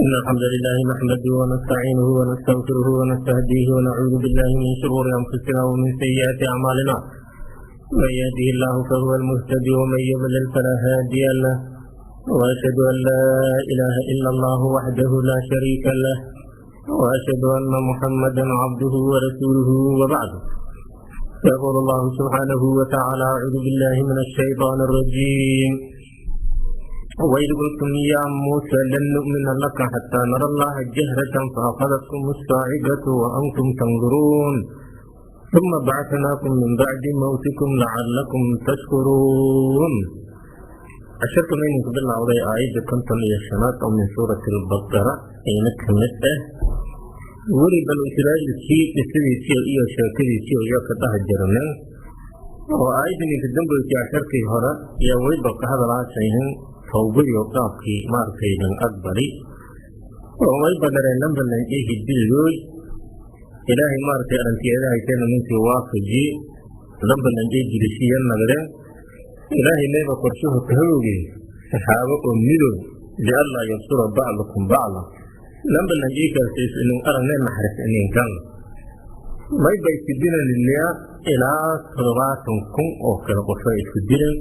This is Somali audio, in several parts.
إن الحمد لله نحمده ونستعينه ونستغفره ونستهديه ونعوذ بالله من شرور أنفسنا ومن سيئات أعمالنا. من يهده الله فهو المهتدي، ومن يضلل فلا هادي له. وأشهد أن لا إله إلا الله وحده لا شريك له، وأشهد أن محمدا عبده ورسوله. وبعد، يقول الله سبحانه وتعالى: أعوذ بالله من الشيطان الرجيم. وإذ قلتم يا موسى لن نؤمن لك حتى نرى الله جهرة، فأخذتكم الصاعقة وأنتم تنظرون، ثم بعثناكم من بعد موتكم لعلكم تشكرون. Casharka mayninku bilowday aayadda 55aad oo min suurati Albaqara ayna ka mid ah. Weli Banu Israa'iilkii qisadiisii iyo sheekadiisii ayaa ka dhaha jirnay, oo aayadda ninka dambeysay casharkii hore ayaa weliba ka hadalaasayhin towbadii oo qaabkii maaragtay lan aqbali, oo wayba dhareen lambalan ihi dilooy. Ilaahay maaragtay arantiyadahayseena ninkii waafaji lambalan ii jilishiya nagdeen. Ilaahay mayba qorshuhu kahowgey saxaabo oo midow lianlaa yabsura bacdukum bacda lambalan iikaas inin aragne naxariis inin galna. Mayba isku dilanilyaa ilaa 70,000 oo kale qofay isku dilan.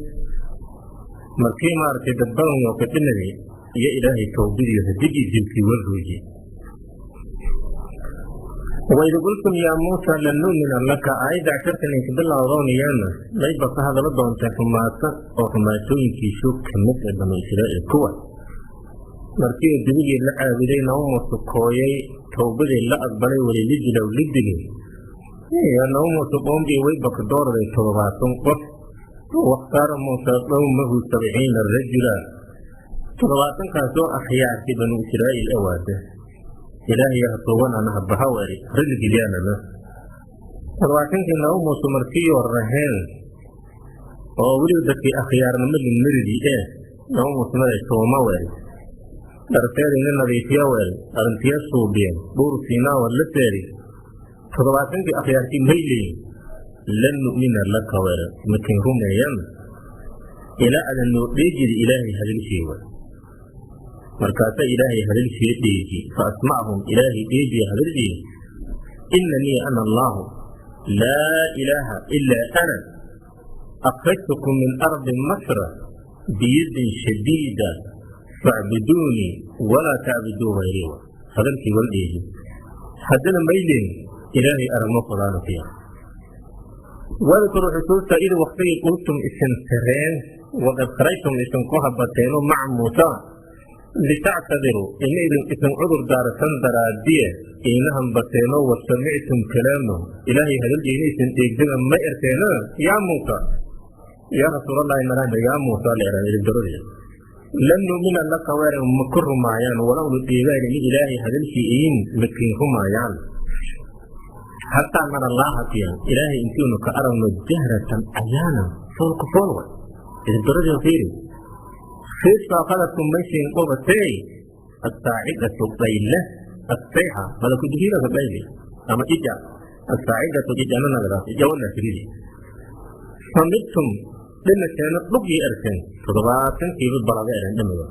Markii maaragtay dad badan oo ka dhinaday iyo Ilaahay towbadiyo hadigi dilkii warrooji. Waid qultum yaa Muusa lan nu'mina laka, aayadda casharkan inka bilowdoonayana mayba ka hadalo doonta xumaata oo xumaatooyinkiisu ka mid ee Banu Israa'iil, kuwa markii dibigii la caabuday Naba Muuse kooyay, towbadii la aqbalay, weli la jilow la dilay iyo Naba Muuse qoombii wayba ka doorday 70 qof. Wakhtaara Muusa qowmahu 70 rajula, 70-kaasoo akhyaarkii Banu Israa'iil awaada. Ilaahay hatuubanana habahaweri rilgilyaanana 70-kii Naba Muuse markiioo raheen oo weliba dadkii akhyaarnimadii maridi ee Naba Muuse maday sooma weeri dharteedina nadiifiya weeri arrintiya suubiyeen Buur Siinaa war la seeri. 70-kii akhyaarkii mayleyin lan nu'mina laka weere makin rumeeyan ilaa adan noo dheejida Ilaahay hadalshii we. Markaasa Ilaahay hadalshii dheeji, fa asmachum, Ilaahay dheejiya hadalshii: inanii ana allaahu laa ilaaha ilaa ana, akhrajtukum min ardi masra biyadin shadiida, facbuduunii walaa tacbuduu hayrii. Hadalkii wal dheeji. Haddana mayleen Ilaahay aragmo fadaana fiya. Wadkuru xusuusta id waktigii qultum isin tireen waqad kharajtum isin ku habateeno maca Muusa litactadiruu ina idin isin cudur daaratan daraadiye iina hambateeno, wasamictum kalaamahu, Ilaahay hadaljiina isin dheegdana ma erteena yaa Muusa, yaa rasuulallahi marahna yaa Muusa la eran idin lan nu'mina laka weeran ma ku rumaayaan walownu dheegaan in Ilaahay hadalkii iin makiin rumaayaan hataa nara laaha fiyan Ilaahay intiinu ka aragno jahratan ayaana foolku fool way idin fiiri. Fiirsa akhadadkum maysin qobatay asaacidatu qayla asayxa malaku jihiiraka qayli ama ija asaacidatu ijana nagadaas ijawana firidi famidtum dhinateena dhugii arkeen 70-kiiba balada eren dhimada.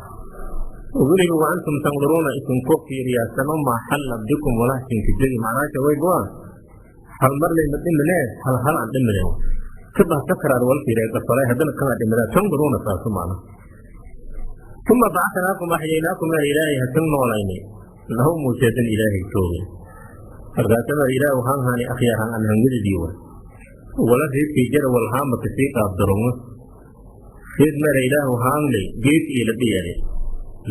Weliba wa antum tanduruuna isinku fiiriyaasano maa xalla bikum walaakinka jegi macnaasha way go'an hal mar layma dhiminee hal hal aan dhimine kabah sakraar wal fiiriya qafalay haddana kala dhiminaa tanduruuna saasu macna. Uma bacatnaakum axyaynaakum Ilaahay hasan noolaynay lahu muuseedan Ilaahay joogay. Markaasana Ilaah waxaan hani akhyaarhan an hangididii wa wala reedkii jara walhaama kasii qaabdaromo reed mara Ilaah waxaanley gees iyo la dhiyare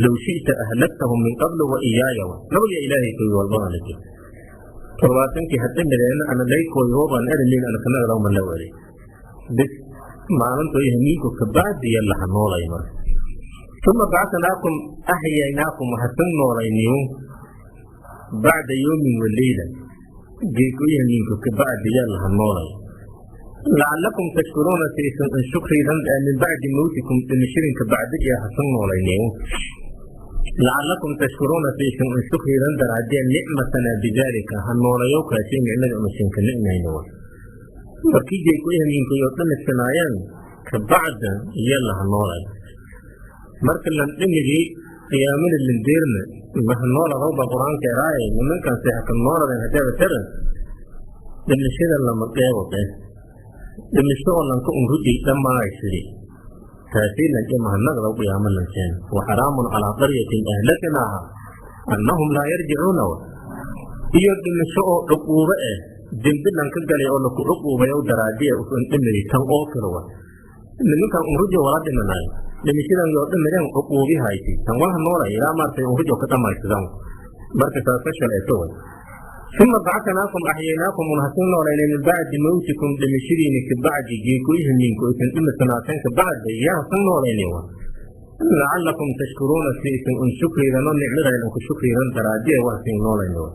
low shi'ta ahlaktahum min qablu wa iyaaya nabadiya Ilaahay koy walbadanake 70-kii hadhimideena ana laykooy hoobaan erinin ana kanagalauma la weri bis maalinto hamiinku kabaadiya laha noolay marka. Uma bacatnaakum axyaynaakum hasan noolayniyu bacda yowmin wa leyla geekoyhamiinku kabacdiya laha noolay lacalakum tashkuruuna saysan shukridan min bacdi mowtikum dhimashirinka bacdiya hasan noolayniyu lacalakum tashkuruuna saysan shukridan daraadee nicmatana bidaalika ha noolayow kaasi nicmada umashinka nicmayna wa markii geekoyhamiinkayo dhamisanaayaan kabacda iyo laha noolay marka lan dhimidii Qiyaamada lindeerna mahnoolaqawba Qur-aanka eraaye nimankan seexaka nooladen haddaaba taran. Dhimashada lama qeeboqe, dhimasho oo lanka unrujay dhammaysiri taasay lanke mahanagdaw qiyaamo lanseen. Wa xaraamun calaa qaryatin ahlaknaaha annahum laa yarjicuuna. Iyo dhimasho oo cuquubo ah, dembi lanka galay oo laku cuquubayow daraadiya usan dhimay tan oo kale wa nimankan unrujo wala dhimanayo. Dhimashadan yoo dhimadeen cuquubi hayti tan walaha noolay ilaa maartay unrujo ka dhamaysadan. Marka saasa shaleeto way. Uma bacahnaakum axyaynaakum un hasin noolaynay min bacdi mawtikum, dhimashadiini kabacdi geekoyhamiinku aysan dhimasanaateen kabacdi yaa hasin noolaynay wa lacalakum tashkuruuna, si aysan un shukriidano nicmadaynan ku shukriidan daraadiya wa hasin noolayna wa.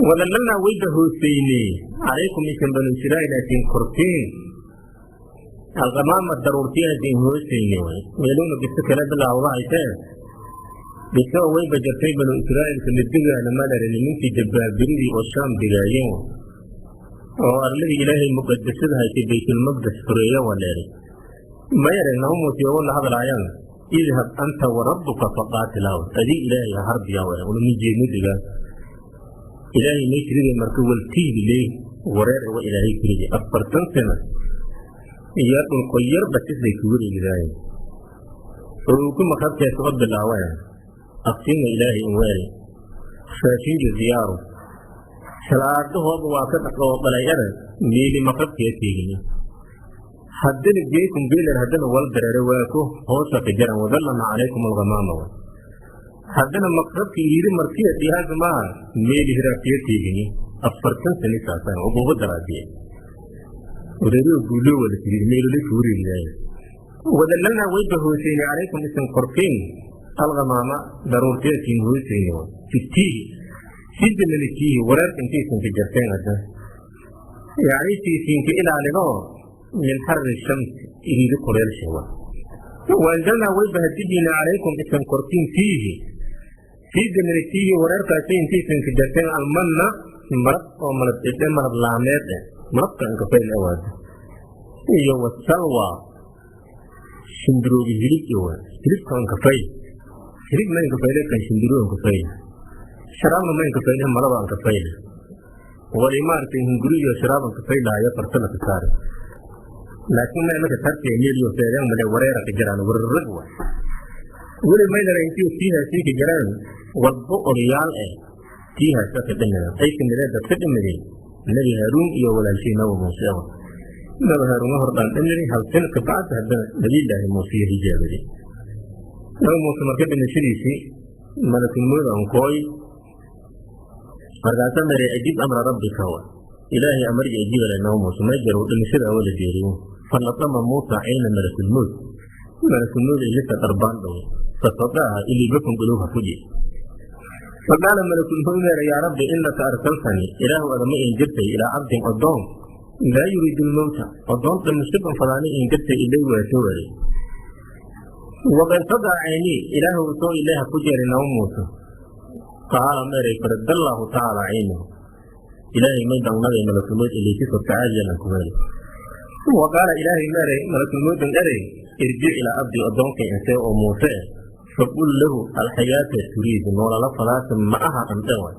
Wadalalnaa wayba hooseyney calaykum isan banu Israa'iil asin kortiin alqamaama daruurtiyahasin hooseyne way. Meeluuna biso kale bilaawda haytee, biso wayba jartay banu Israa'iilka midigaana malare nimankii jabbaabiridii oo Shaam digaayeen oo arladii Ilaahay muqadasada haytay Baytulmaqdes fureeya waleeri mayare naumuus yogo la hadlaayaan, idhab anta wa rabbuka faqaatilaa, adii Ilaahay ha harbiyaa ware ulama jeedno digaa Ilaahay may tiride. Marka waltiigi leey wareer uga Ilaahay tiride 40 sano iyo dhulko yar batisay ku wareegidaayen oo ku maqabkeesa u bilaawaya aftiina Ilaahay in weeri raashinka ziyaaru salaadahooda waa ka dhaqoo dhalayada meeli maqabkee teegini haddana geekun geelar haddana wal dareere waa ku hoosa ka jaran wadallana calaykum alghamaama. Haddana maqrabka yiri markiya dhihaasa maaha meeli hiraafiyo teegini 40 sani saasan uguba daraadiye wareeriyo guulo wada tiri meelole ku wareegidaaye. Wadallalnaa wayba hooseyne calaykum isan korkiin alghamaama daruurteetiin hooseyne fitiihi sidamanikiihi wareerka intaysan ka jarteen hadda yacni tiisiinka ilaalidoo min xarri shamsi iriidi kuleelshawa. Waanzalnaa wayba hadijiina calaykum isan korkiin fiihi fii damanitiihi wareerkaasi intaysan ka jarteen almanna marab oo malab cidhe malab laameed eh malabka ankafayl awaada iyo wasalwa shimbiroodi hilib iyo hilibka ankafayl hilib ma inkafayle kan shimbiro ankafayl sharaabna ma inkafayle malaba ankafayl wali maaragtay hunguri iyo sharaab ankafaylahayo fartana ka saare. Laakiin ma marka tartiya meeliyo seedeen male wareera ka jiraan warrag wa weli maydara intii tiihaasii ka jiraan walbo odayaal eh tiihaasa ka dhimada ay kamideen dadka dhimaday Nebi Haaruun iyo walaalshii Nabi Muuse. Nabi Haaruun hor dhaan dhimaday hal sin ka bacdi haddana Nabiyillaahi Muuse iyo hijaabaday Nabi Muuse. Marka dhimashadiisii malakulmooda ankooy markaasa maray ajib amra rabbika wa Ilaahay amarji ajibala Nabi Muuse may jaro dhimashada awala jeeriyo. Falatama Muusa cayna malakulmood malakulmood ilisa darbaan dhow fasadaaha ilibakun quluuha fuji. Faqaala malakulmood meera yaa rabbi innaka arsaltanii ilaahu adama in jirtay ilaa cabdin odoon laa yuriidu lmowta odoon dhimashaban fadaani in jirtay ilay waa soo waray waqad sadaa caynii ilaahu soo ilaaha ku jeeray Nabi Muuse. Qaala meeray faradallahu tacaala caynahu Ilaahay may dangnaday malakulmood ilaysi kortacaadiyalan ku meeray. Wa qaala Ilaahay meeray malakulmoodan erey irjic ilaa abdi odoonkay intee oo Muuse faqul lahu alxayaata turiidu noolala falaasa ma aha andhe waay.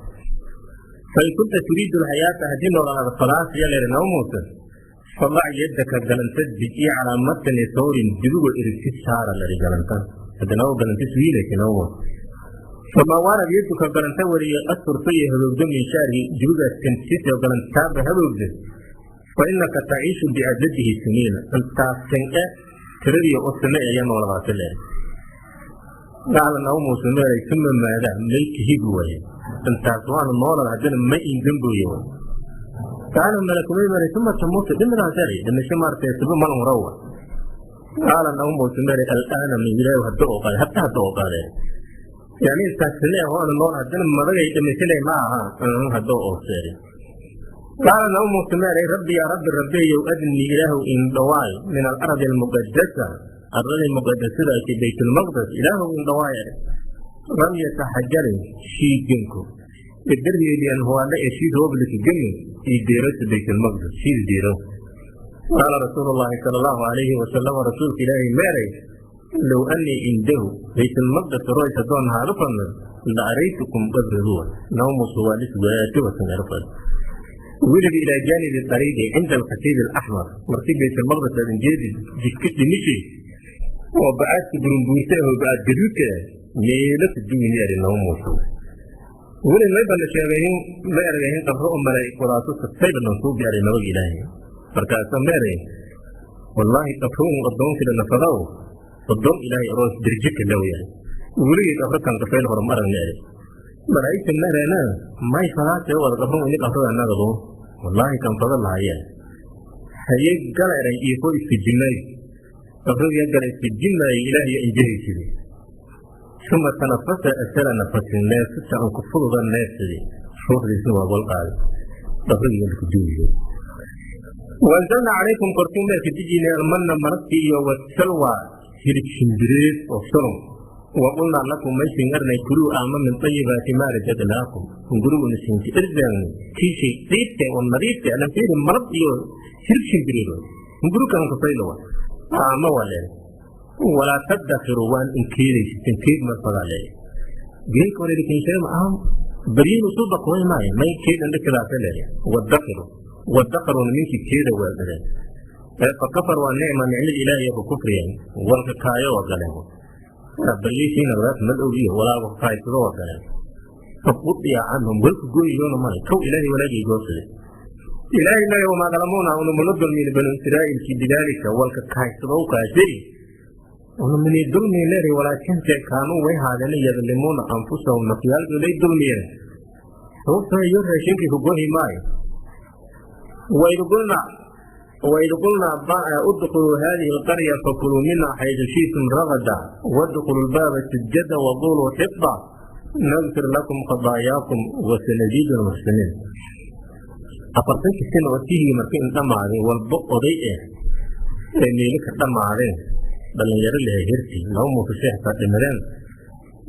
Fain kunta turiidu alxayaata haddii noolalada falaasa ya leeray Nabi Muuse fadac yadaka galanta dejiye calaa matni sawrin dibigo irigsi saara lari galanta haddana oo galanta suwiilaysa Nabi Muuse famaa waarad yaduka galanta wariye asturta iyo haboogdo min shaarihi dibigaas kantisisa galantaaba haboogda fa innaka taciishu bicadadihi siniina intaas san'e tiradii oo sane ayaa nooladaasi leeray. Qaala Nabi Muuse meeray suma maadaa may kahigu waaye intaas waana noolad haddana ma ingambooye waay. Qaala malakumay meeray suma tamuuta dhimadaas eray dhimasho maartay siba malan rawa. Qaala Nabi Muuse meeray al'aana min ilaahu hadda oo qaade hadda hadda oo qaadee yani intaas sane waana nool haddana madagay dhimashanay ma aha hadda oo seeray. Qaala Nabi Muuse meeray rabbi yaa rabbi rabbiyow adnii ilaahu indhawaay min alardi almuqadasa arladii muqadasada ay Baytulmaqdes ilaahu indhawaay ramyata xajarin shiiganku idarheeliyan huwaana ee shiid hooblika gemi iyo deerasa Baytulmaqdes shiid deero. Qaala rasuulu llaahi sala allahu calayhi wasalam rasuulka Ilaahay meeray Low anii cindahu Baytalmaqdes roysa doon haarufana la araytukum qabrihuwa nawmusu waa liswaatiwasan erfad. Weliba ilaa jaanibi ariiqi cinda alkhasiib alaxmar markii Baytalmaqdes aadan jeedi jidka dhimishay oo bacaadka burunbuurta ah oo bacaad gaduudka ah meelo kaduwini eri nawmusu. Weli mayba la sheegayin ma ergayin qabro oo malaa'ig wadaato sayba nansuubi aray nabaga Ilaahay. Markaasa ma eray wallaahi qabruun addoonkida nafadaw addoon Ilaahay aroos derjika low yahay weligay qabro kan qafayl hore ma aragna eray. Malaa'igta ma ereena may fadaatee wada qabruun ini qabrada nagado wallaahi kan fada lahayeen haye gala eray iyo koo iska jimaay qabriga gala iska jimaay Ilaahay injahaysidii. Uma tanafasa asala nafasin neefsata aan ku fududa neefsidii ruuxdiisna waa gol qaaday qabriga ku duuliyo. Waanzalnaa calaykum korkiin baa ka dejinay almanna malabki iyo wasalwa hilib shimbireed oo solon. Waqulnaa lakum maysin arnay kuluu aama min ayibaati maa rajadnaakum guriguna siinti irzan kiishay diibte oo nadiifte alamfiiri malab iyo hilib shimbireed guru kan kafaylowa aama waa leeday. Walaa tadakhiru waan inkeedaysatin keed marfadaa leeyahay geedka waleelikinsheema aham baryiin usuba qoy maayo may keedan dhikadaasa leeyahay. Wadakhiru wadakharuna ninkii keeda weeldhadeen fakafar waa nicma nicmada Ilaahay ku kufriyeen walka kaayo waa galeen baryaysiina wadaas mad og iyo walaaga kaaysado waa galeen faqudiya canhum walka gooyiyoona male kow Ilaahay walaagay goosade. Ilaahay maya wamaa dalamuuna unumala dulmin banu Israa'iilkii bidaalika walka kaaysado kaasay unumini dulmi leeray walaakinse kaanuu way haadeen yadlimuuna anfusahum nafyaalkoolay dulmiyeen sababtoo iyo raashinkii ku gohi maayo. Waid qulnaa udkhuluu hadihi alqarya fakuluu minha xaydu shi'tum ragada wadkhuluu lbaaba sujada waquluu xita nagfir lakum khadaayaakum wasanaziidu lmuxsiniin. 40-kii sano oo tihii markii in dhammaaday walba oday eh ee meelo ka dhammaadeen dhalinyaro lehay herti laba muuse xitaa dhimadeen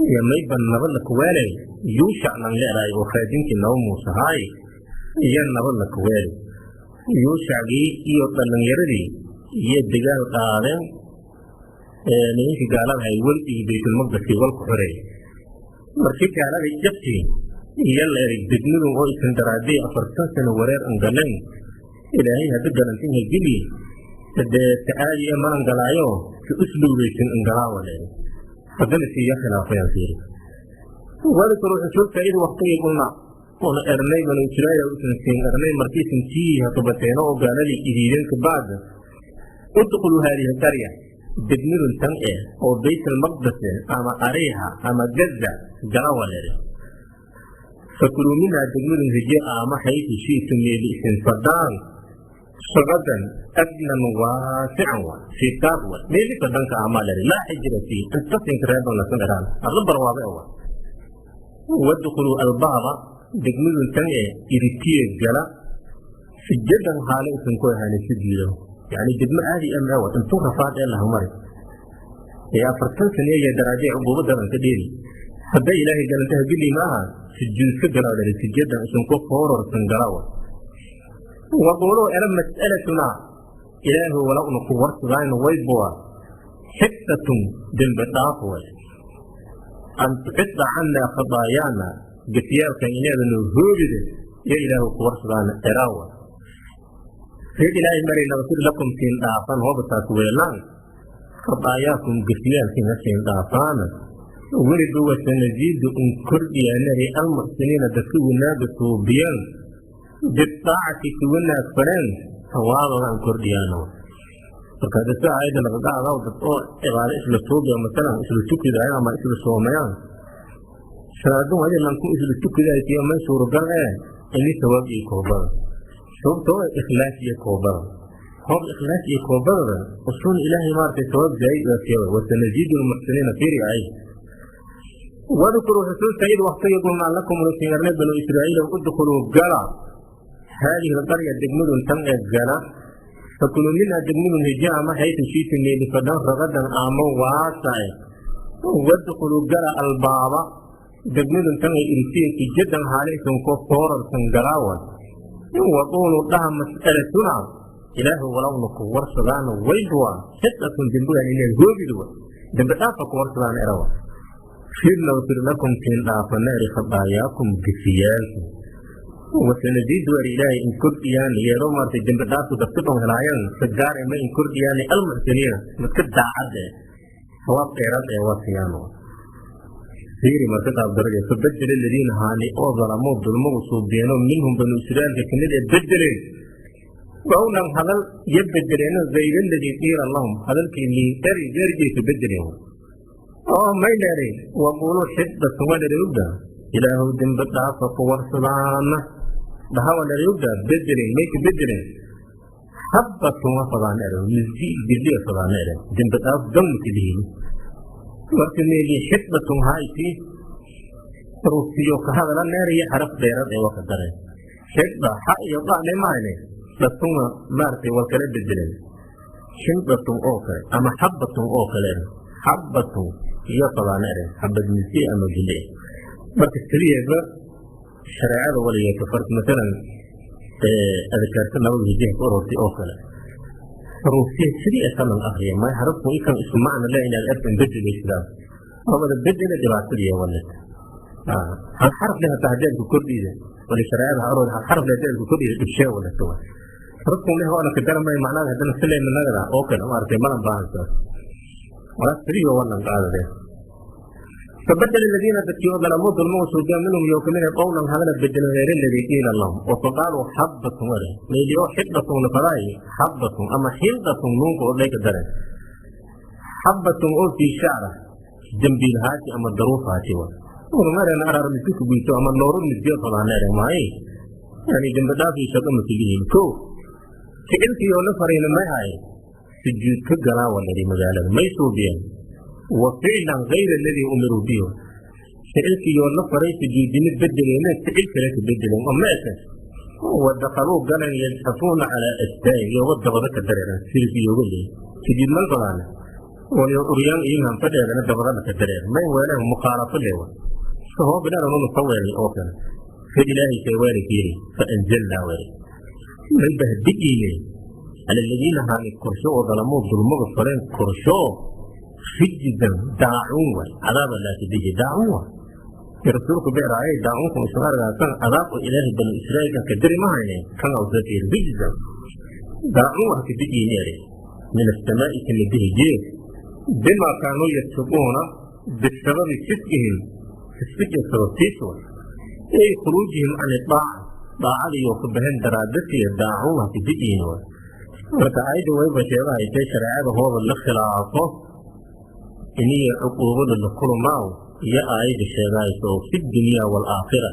iyo mayba nabad la kuwaalay Yuushac nan leedahay oo khaadinkii naba Muuse haay iyo nabad la kuwaalay Yuushacgii iyo dhalinyaradii iyo dagaal qaadeen nimankii gaaladahay wal iyo Baytulmaqdiskii walku xoreeyay. Markii gaalada jabtii iyo la eray degmadu oo isan daraadii 40 sano wareer an galeen Ilaahay hadda galantin geliye hadee tacaadi ee malan galaayo si usluubaysin angalaawa leeday haddana siiya khilaafayaan fiiri. Wadkuru xusuusta id waqtigii qulna una ernay banu Israa'iil usan siin ernay markiisan sii hakabateeno oo gaaladii idiideen kabacda udkhuluu haadihi alqarya degmadun tan eh oo Bayt almaqdes ama Ariha ama Gaza galawa leeday fakuluu minhaa degmadun hije ama xaytu shi'tum meeli isin fadaan ragadan agnan waasican wa fitaaq wa meeli fadanka amaa leeday laa xijira fii intasinka reeban lasan dheraan alla barwaabe wa wadkhuluu albaaba degmadun tan ee iritiye gala sujadan haale isin ku ahaanay sujuudo. Yani degmo aadi ama wa intuu rafaad ee lahamari ee 40 sane iyo daraaje cuquubadadan ka dheeri hadday Ilaahay galantaha geli maaha sujuudka galaa dhere sujadan isin ku foorarsan galawa waquuluu ela mas'alatunaa Ilaahu wala una ku warsadayno waybuwa xitatun dembi dhaaf way an tuxida cannaa khadaayaana gafyaalkan inaadanu hoobide ya Ilaahu ku warsadaana eraawa reed. Ilaahay maray naqfir lakum siin dhaafan hoobataas weelaan khadaayaakum gafyaalkiina siin dhaafaana. Weliba wasanaziidu un kordhiyaanari almuxsiniina dadka wanaaga suubiyaan bidaacati ku wanaag faleen sawaabadaan kordhiyaano. Marka hadda si aayadda laqaqaadaw dad oo cibaado isla suubiya masalan isla tukidaayan ama isla soomayaan salaadun wadi lanku isla tukidaysiyo may suuragal ee ini sawaab iyo koobada sababtoo ikhlaas iyo koobada hoob ikhlaas iyo koobadada usuun Ilaahay maaragtay sawaab zaa'id waa siyawa wasanaziidu lmuxsiniina fiiri ay. Wadkuruu xusuusta id waqtiga qulnaa lakum usingarnay banu Israa'iil udkhuluu gala haadihi alqarya degmadun tan ee gala fakuluu minhaa degmadun hija ama xaytu shiitum meeli fadhan ragadan ama waasae wadkhuluu gala albaaba degmadun tan ee irisiya sujadan haalaysan ku foorarsan galaawa waquuluu dhaha mas'alatunaa Ilaahu walowna ku warsadaana waydwa xitatun dembigan inaad hoobidwa. Dembi dhaafa ku warsadaan erawa. Firnawfir lakum tiin dhaafana eri khadaayaakum gifiyaalku. Wasanaziidu er ilaahay in kordhiyaan iyadoo maartay dembi dhaafku dadka dhan helaayaan sagaar ma in kordhiyaan almuxsiniina midka daacad eh sawaab dheeraad ee waa siiyaan. Fiiri marka qaab daraja fabedel aladiina haani oo dalamuu dulmagu suubiyeeno minhum banu israa'iilka kamid ee bedeleen qawlan hadal ya bedeleeno gayra aladii qiila lahum hadalkii liin eri geerjaysa bedeleen oo may dheeray waquuluu xiddatun waa dheeray ogda ilaahow dembi dhaafa ku warsadaana dhaha waa dheeray ogda bedeleen may ka bedeleen habbatun waa fadaan ere misgi geliya fadaan ere dembi dhaaf damka lihiin. Marka meeli xidbatun hayti rufiyo ka hadala neeriyo xaraf dheerad ee waa ka dareen xidba xa iyo dhacne maayne datuna maartay waa kala bedeleen xindatun oo kale ama xabbatun oo kale xabbatun iyo fadaan ere xabad misgi ama geliya. Marka keliyaba shareecada waliya ka farq masalan adkaarta nabada hijiha ku aroortay oo kale ruufiya sidii asalan akhriya may xarafku ikan isku macna la inaad arkan bedelaysidaas wada bedela dhibaatadii walad hal xaraf leh hataa haddii aad ku kordhida wali shareecada arood hal xaraf leh haddii aad ku kordhida dhibshee wadata wa xarafku leh waana ka daramay macnaha haddana silayna nagada oo kale maaragtay malan baahansaas walaa sidii walan qaadade. فبدل الذين ذكروا ظلموا ظلموا سوجا منهم يوكمن قولا هذا بدل غير الذي قيل لهم وفقالوا حبة ولا ميليو حبة نفراي حبة أما حلقة نونك وليك درن حبة أو في شعرة جنبي الهاتي أما الظروف هاتي ورمار أنا أرى رمزك بيتو أما النور مزيو طبعا ناري معي يعني جنب دافي شقة مسجيه كو سئلت يو نفرين ما هاي سجود كجرا ولا دي مجالا ما يسوبيا وفعلا غير الذي أمروا به. سئلت يو نفرين سجود بدل هنا سئلت لك بدل أما أساس ودخلوا قال يزحفون على التاي يوضع ذاك الدرع سيرك يقول لي سجود ما القرآن وريان إيمان فجأة أنا دبر ذاك الدرع ما هو له مخالفة له فهو بنا لنا نصور الأوكل في إلهي سواري فيه فأنزلنا وري من بهدئيني على الذين هاني كرشو وظلموا ظلموا الصرين كرشو فجدا داعون عذاب لا تدجي داعون رسولك بيرعي داعونكم إسرائيل عذاب إله بني إسرائيل كان كدري ما هيني كان أوزاتي فجدا داعون تدجيني من السماء كمده جير بما كانوا يتقون بسبب فسقهم فسق سبب أي خروجهم عن الطاعة طاعة يوقبهن درادتي داعوها في دين. marka ayada wayba sheegahay tay shareecada hooda la khilaafo iniyo cuquubada la kulmaaw iyo aayada sheegayso fi dunya waalaakhira.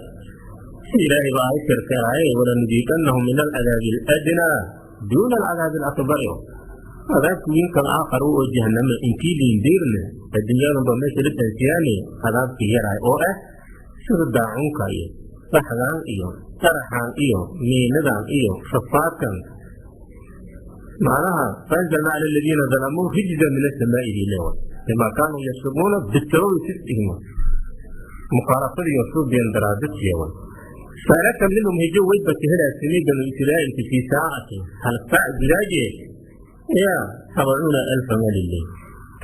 Ilaahay baa ay karkaraaye walanudiiqannahum min alcadaabi aladnaa duuna alcadaabi alakbari cadaabku wiinkan aakhar oo jahanama intii liindiirne adduunyadan ba meesha la taasiyaane cadaabkii yaraay oo ah sida daacunka iyo saxdan iyo qaraxan iyo miinadan iyo rafaadkan macnaha faanzalna cala aladiina dalamuu rijza min asamaa'i dilewa bima kaanuu yashuquuna bisababi fisqihim mukhaalafadii suubeen daraadadsiyawa. فلك منهم هجو ويبت هلا سمي بنو إسرائيل في ساعة هل ساعة جلاجة يا 70,000 مال الله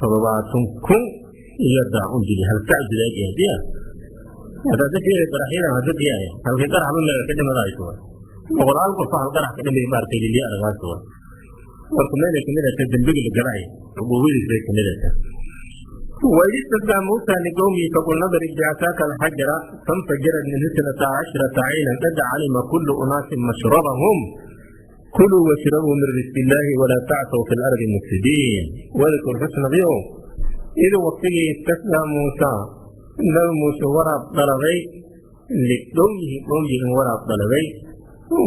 70,000 يدعون جلي هل ساعة جلاجة يا هذا ذكر إبراهيم هذا ذكر هل كتر حمل كده ما رأيته وقرآن قصة هل قرأ كده ما بارك لي أنا غاسوا وركمنا كملة تدبر الجرعي وبويل زي كملة. وإذ استسقى موسى لقومه فقل اضرب بعصاك الحجر فانفجرت منه 12 عينا قد علم كل أناس مشربهم كلوا واشربوا من رزق الله ولا تعثوا في الأرض مفسدين. واذكر حسن بهم إذ وقته استسقى موسى نبي موسى وراء طلبي لقومه قومه وراء طلبي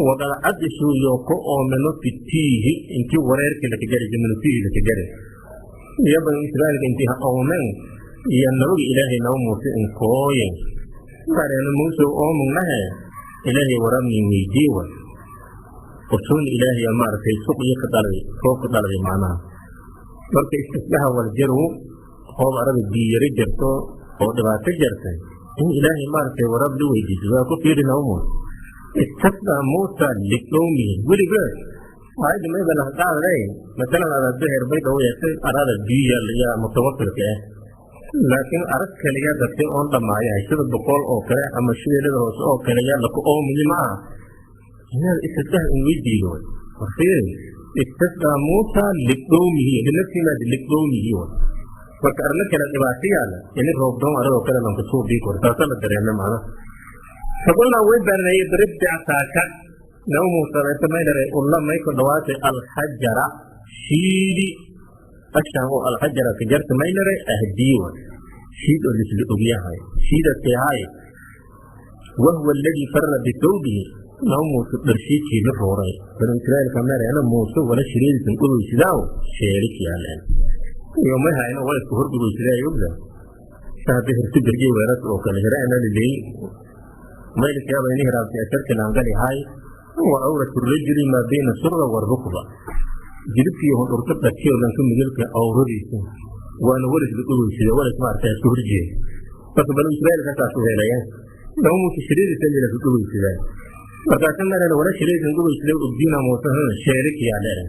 وقال عدسوا يوكو من في التيه انت وريرك لك جري من فيه لك جري يا بني إسرائيل انتهى أومن يا نبي إلهي نو موسى إنكوين بعد أن موسى أومن لها إلهي ورمي ميجيوة وصول إلهي أمار في سوق يقدر فوق قدر معناه marka istisnaha waljaru hoob arada biyari jirto oo dhibaato jirtay in ilaahay maaragtay waraab la weydiiso waa ku fiirina umun istasnaa muusa liqowmihi weliba Aayadda mayba la qaadanay masalan ada beher bay dhaweysay arada biyo ya mutawafirka ah, laakiin arag kaliya dadka oon dhamaayahay sida 100 oo kale ama shiilada hoose oo kale yaa laku oomiyi ma aha inaad istisqaa in weydiido. Warfiiri, istisqaa Muusa liqowmihi linafsihi liqowmihi. Marka arna kale dhibaato yaala ini roobdoon aragoo kale lanka soo bii koro, taasa la dareemay macna. Faqulnaa way baanayay idrib bicasaaka. Nabi Muusa inta maydharay ulla may ku dhawaatay alxajara shiidi ashaan oo alxajara ka jarta maydharay ahdiiwa shiid oo lisla ogyahay shiidateehay wahuwa alladii fara bithawbihi. Nabi Muuse dharshiidkii la rooray banu Israa'iilka mereena Muuse wala shireedisan dhugaysidaaw sheerik yaaleen iyo may hayna wala isku hor dhugaysidaa ogda saada hirti bergey weeras oo kale hiraana liley maylkaaba ini hiraabtay asharki laangali hay wa awratu rajuli maa bayna surra warukba jilibkii hondhurta dhakiyo lanka midalka awradiisa waana walis la dhugaysida walis maaragta isku horjeeda. Marka banu Israa'iilka saas u helayaan Nabi Muuse shireediisa mila ku dhugaysidaa. Markaasa marana wala shireedisan dhugaysida ogdiina Muuse sheerik yaa dheeren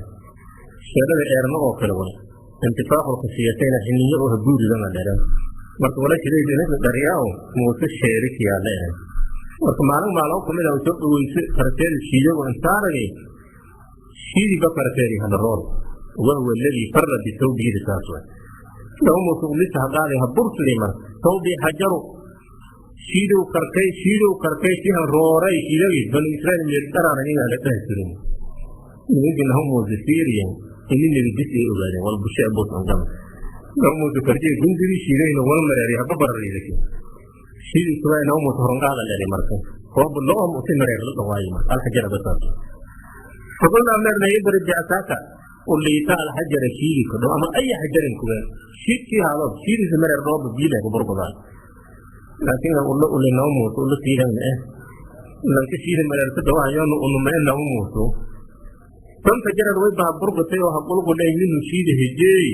sheerada eerma oo kale wala intifaaqu khasiyatayna xiniyo oo habuuridana dheeren. Marka wala shireedina dhariyaa Muuse sheerik yaa dheeren. Marka maalin maalmo kamid ah soo dhaweysa farteeda shiidago intaaragay shiidiba farteedi hada roor wahuwa alladii fara bithawbihi saas waay. Nabi Muuse ulisa haqaaday ha bursuday marka thawbi xajaru shiidow karkay shiidow karkay sihan rooray shiidagii banu Israa'iil meel dharaaran inaa la dhahi jirin. Nimankii Nabi Muuse fiiriyan ini nebidis ay ogaadeen wal bushe bus angama. Nabi Muuse karjay gundigi shiidayna wal mareeray haba barariidaki shiidi suway. Nabi Muuse horonqaada leeray marka hoob loom usi mareer la dhawaayo marka alxajara basaas. Faqulnaa meerna idrib bicasaaka uliita alxajara shiidi kadho ama ay xajarin kuga shiidkii haado shiidiisa mareer dhooba biila ku burbudaa, laakiin ulla uli Nabi Muuse ulla siidan eh lanka shiidi mareer ka dhawaayona unumee Nabi Muuse fantajarad way baa burbatay oo haqulqulay minhu shiida hijeey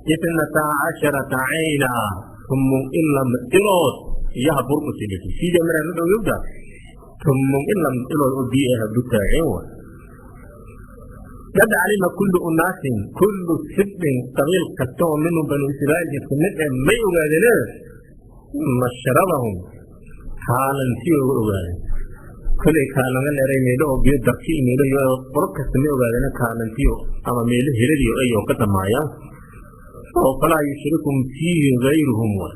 12 cayna tumun ila ilood iyaha burbatay shiida mareer la dhowda tumun ila ilood oo biyo ah butaaceen wa. Qad calima kullu unaasin kullu sibin qabiil kasta oo minhum banu Israa'iil ka mid eh may ogaadeen mashrabahum kaalantii uga ogaadeen kolay kaalanga leeray meelo oo biyo darki meelo iyo qoro kasta may ogaadeen kaalantiyo ama meelo heladiyo ayoo ka dhamaayaan oo falaa yushrikum fiihi gayruhum wa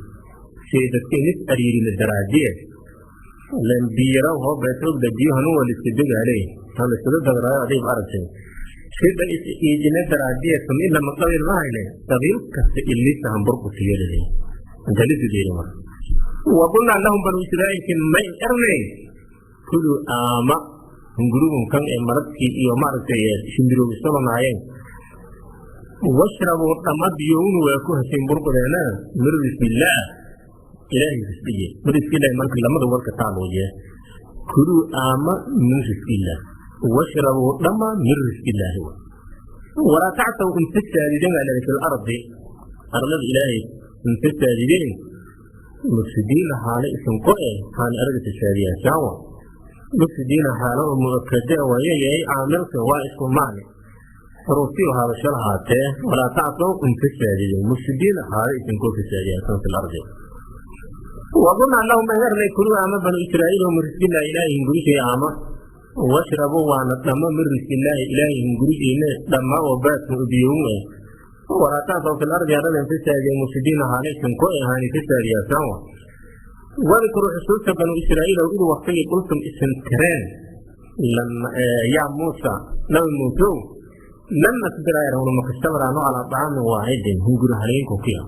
shay dadka nis ariirina daraadiye len biyara hoo beesogda biyo hanuu waa liska degaaley tan liskada dagraayo adiib aragtay sida iijina daraadiye tum ila maqabil mahayne qabiil kasta ilisa hamburku siyeelay inta lisu deeri. Marka wa qulnaa lahum banu Israa'iilki may ernay kuluu aama hungurugum kan ee marabkii iyo maaragtay shimbiroogisabanaayeen washrabuu dhamma biyownu waa ku heseen burqudeena min risqillaah ilaahay risqiye min risqillaah. Marka lamada warka taaluuye kuluu aama min risqillaah washrabuu dhamma min risqillaahi walaa tacsaw inta saadideen baa fi lardi arlada ilaahay inta saadideen mufsidiina xaale isinko eh xaale araga fasaadiyaasaawa mufsidiina xaalo oo mu'akada waayayahay caamilka waa isku macne xuruuftii hadasho lahaatee walaa tacsaw inta saadideen mufsidiina xaale isinkoo fasaadiyaasan fi lardi. Waqulnaa lahum ernay kuluu ama banu Israa'iil oo min risqillaahi ilaahi hungurishey ama washrabuu waana dhamma min risqillaahi ilaahi hungurigiina dhamma oo baadka ubiyowm eh walaa tacsaw fi lardi arlada inta saadiyeen mufsidiina xaale isinko eh haani fasaadiyaasaan wa. Wadkuruu xusuusta banu Israa'iil oo id waqtigii qultum isin tireen yaa Muusa nabi Muusow lan nasbira erahuna makasabraano calaa dacaamin waaxidin hunguri haleenku kuya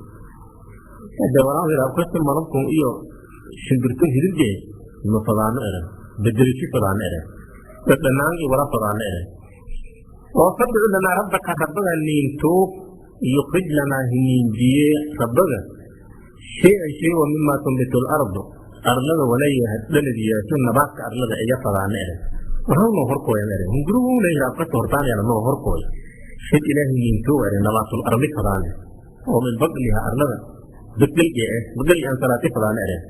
hade walaa kasta malabkun iyo shimbirtun hilibje ma fadaano eran bedelishi fadaano eran dhadhanaan iyo wala fadaano eran oo fadcu lanaa rabbaka rabbaga niintuug yukhrij lanaa hiniinjiye rabbaga shay-an shay wa mimaa tunbitu lardu arlada walaya dhaladiyaasho nabaadka arlada iya fadaano eran warhawno horkooyan eran hungurugu leeyahay kasta hortaanayana noo horkooy shid ilaahi niintuug eran nabaatul ardi fadaane oo min baqliha arlada bedel eh bedel aan salaati fadaane eran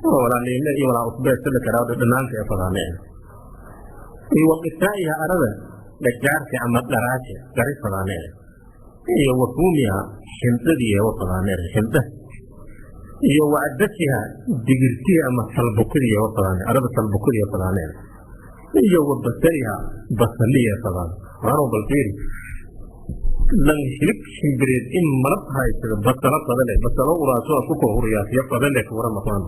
oo walaa liime iyo walaa usbee sida karaado dhanaanka ee fadaane eran iyo waqisaa'iha arada Dhajaarka ama dharaasha dhari fadaane iyo wa fuumiha, xindadiiya wa fadaane, xinda iyo wa cadasiha, digirtiha ama salbukadiya wa fadaane, arada salbukadiya fadaane iyo wa basariha, basaliya fadaan. Waano bal fiiri, lan hilib shimbireed in malab haysada, basalo fadale, basalo uraaso ku kor huriyaasiya fadale ka waran maqaano.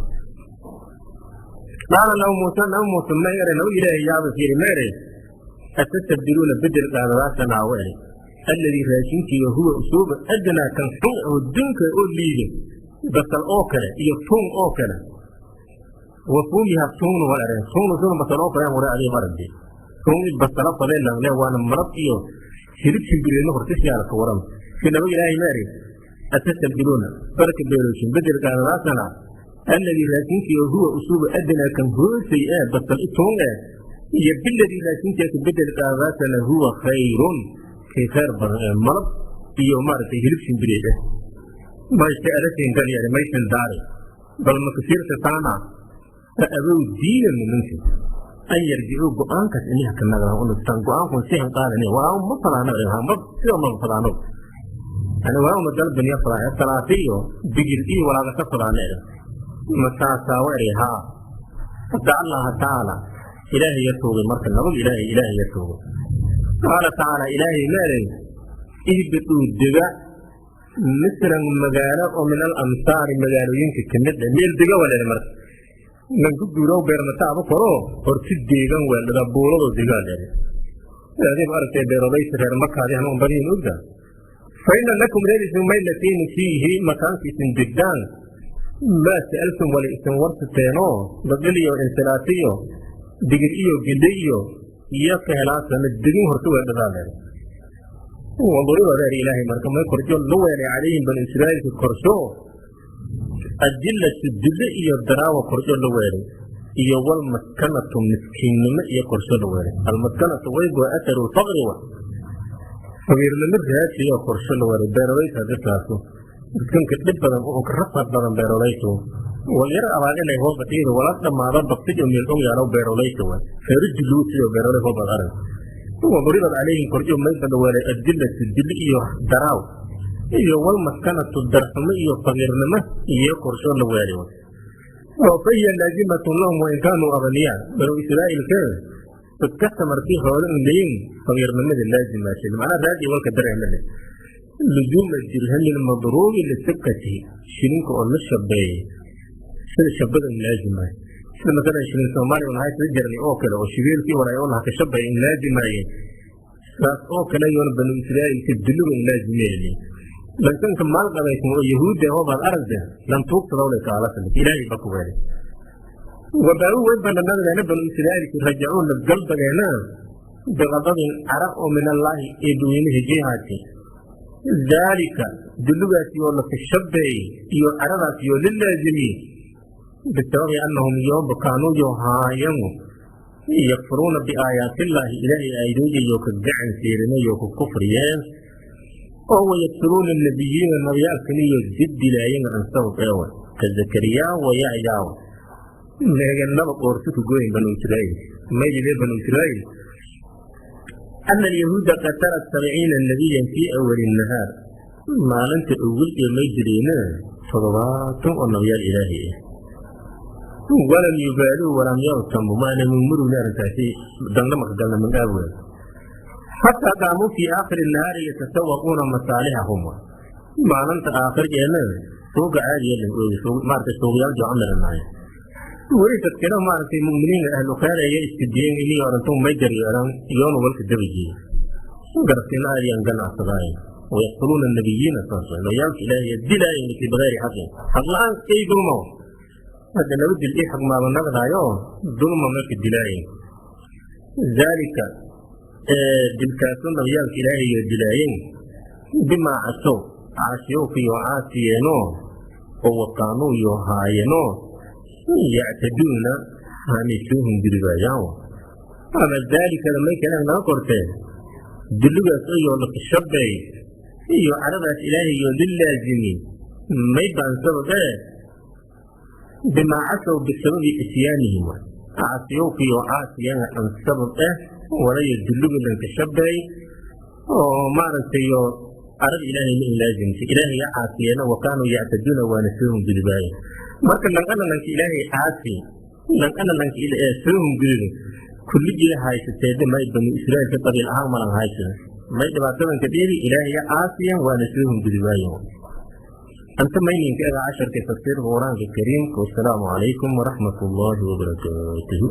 Qaala lahu Muusa, nabi Muuse ma ere, nabi Ilaahay yaaba fiiri, ma ere: atastabdiluuna, bedel qaadadaasana wa ere, alladii raashinkiiyo huwa usuuba adnaa, kan xun oo dunka oo liida, basal oo kale iyo tuun oo kale, wa fuumiha, tuungna waa ereen, tuungna suna basal oo kale hore adiga maradi tuun basalo fadeen langle, waana malab iyo hilib shimbireedna hortisyaala ka waran. Si nabi Ilaahay ma ere: atastabdiluuna, barka beelooshin, bedel qaadadaasana alladii raashinkiiyo huwa usuuba adnaa, kan hoosay ee basal tuun eh, iyo biladii raashinkiisa ka bedel qaadadaasana huwa khayrun, kay khayr badan ee malab iyo maaragtay hilib shimbireed ah? Mayse arasinkan yare maysan daari bal makasiirta taana. Fa abow, diida nimanki an yarjicuu, go-aankaas iniha ka nagdan unustaan, go-aankun sihan qaadani walaa ma fadaano, ma sida ma fadaano yani, walaa una dalbaniya fadaan salaati iyo digir iyo walaaga ka fadaano ere masaasaa wa ere haa. Fadaca Allaha tacaala, Ilaahay ya tuugay marka nabad Ilaahay, Ilaahay ya tuugay. Qaala tacaala, Ilaahay ma erey: ihbituu, dega, misran, magaalo oo min alamsaari, magaalooyinka kamid ah meel dega waa leedahay. Marka lanku guurow beermata aba koro horti deegan weeldhada buuladoo degaa leedahay. Adiib aragtay beerolaysa reer markaadi hanuun badiin ogda. Fa ina lakum, reerisin maylatiin, fiihi, makaanka isin degdaan, maa sa'altum, wali isin warsateenoo badil iyo insilaatiyo digir iyo gele iyo ka helaasana degin horta weeldhadaa leedahay. Waduriba reer Ilaahay marka may korjo la weelay calayhim, banu Israa'iilka korsho, adillatu, dille iyo daraawa korsho la weelay, iyo walmaskanatu, miskiinnimo iyo korsho la weelay. Almaskanatu waygo atharu lfaqri wa faqiirnimo raadsiyo korsho la weelay. Beerolaysa dadkaasu dadkanka dhib badan oo ka rafaad badan beerolaysu wal yar abaag inay hoobatiida wala dhammaado baktijo meel og yaalo beerolaysa wa feero diluusiyo beerolay hoobad arag. Waduribad calayhim, korjo mayba la weelay adillatu, dili iyo daraaw iyo walmaskanatu, darxumo iyo faqiirnimo iyo korsho la weelay. Oo fahiya laazimatun lahum wain kaanuu aghniyaa. Banu Israa'iilka dadkasta markii xoolo un leeyin faqiirnimada laazimaashay, macnaa raadi walka dareemale luzuuma dirhami lmadruubi lisibkatihi, shilinka oo la shabeeyey sida shabada un laazimaay, sida masalan shilin Soomaaliya un haysta jirnay oo kale oo shibeelkii walaay oo laha ka shabeey un laazimaayeen, saas oo kale yoona banu Israa'iilka diliga un laazimeeyeen. Lankanka maal qabaysan oo yahuudda hoobaad aragda lan tuugsadawle kaalasa Ilaahay ba ku weelay. Wabaagu way bananadeena banu Israa'iilki rajacuu nabgaldageena biqadabin, cara oo min allaahi, eebbaweynaha jihaati. Daalika, dulugaasi oo la kashabeeyey iyo caradaasi oo la laazimiyey, bisababi annahum yooba kaanuu yo haayangu yakfuruuna biaayaatillaahi, Ilaahay aayadoodayo ka gacan seerinayo ka kufriyeen, oo wayaqtuluuna nabiyiina, nabiyaalkaniyo diddilaayeen an sabab eewa ka Zakariyaa wa Yaxyaa meeganaba qoorto ku gooyin banu Israa'iil. Maydile banu Israa'iil ana alyahuuda qatalat 70 nabiyan fii awali nahaar, maalinta awal iyo may dileena 70 oo nabiyaal Ilaahay ah, walam yubaaluu walam yartamu, maana murmuruna arrintaasi danna makagalna min aaweel, xataa qaamuu fii aakhiri nahaari yatasawaquuna masaalixahum. Maalinta aakhirkeena suuga caadiya la oogi, maaragtay suuqyaal joocamiranaayo weli dadkana maaragtay mu'miniin ahlu khayr ayaa iska diyen inay oranto may daryeelaan iyoona walka dabajiye garabkeena aadiyaan ganacsadaayo. Wayaqtuluuna nabiyiina, saas nabiyaalka Ilaahay dilaayeen fi bigayri xaqin, xaq la-aan ay dulmo hadda naba dil ii xaq maaba naqdaayo dulma marka dilaayeen. Daalika, dilkaasu nabiyaalka Ilaahay dilaayeen, bimaa casow, caasiyowkiyo caasiyeenoo oo waqaanuu yo haayeenoo yactaduuna hanisuuhum gudubaayan. Ama daalikada may kaleen naga qortee dulligaas ayoo la kashabeey iyo caradaas Ilaahay yoo lilaazimi may baan sabab ee bimaa casow, bisababi isyaanihim, caasiyowkiyo caasiyana an sabab eh. Walaya dulluga lanka shabeey oo maaragtay arag Ilaahay ma ilaazimta, Ilaahay ya caasiyeena. Wa kaanuu yactaduuna, waana soo hungudubaaye. Marka lan alla lanka Ilaahay caasi, lan alla lanka soo hunguduba kulligii haysateeda. May Banu Israa'iilka qabiil ahaan malan haysada, may dhibaatadan ka dheeri, Ilaahay ya caasiyan, waana soo hungudubaaye. Anta mayninka ega casharka tafsiirka Qur-aanka Kariimka. Wasalaamu calaykum waraxmat ullaahi wabarakaatuhu.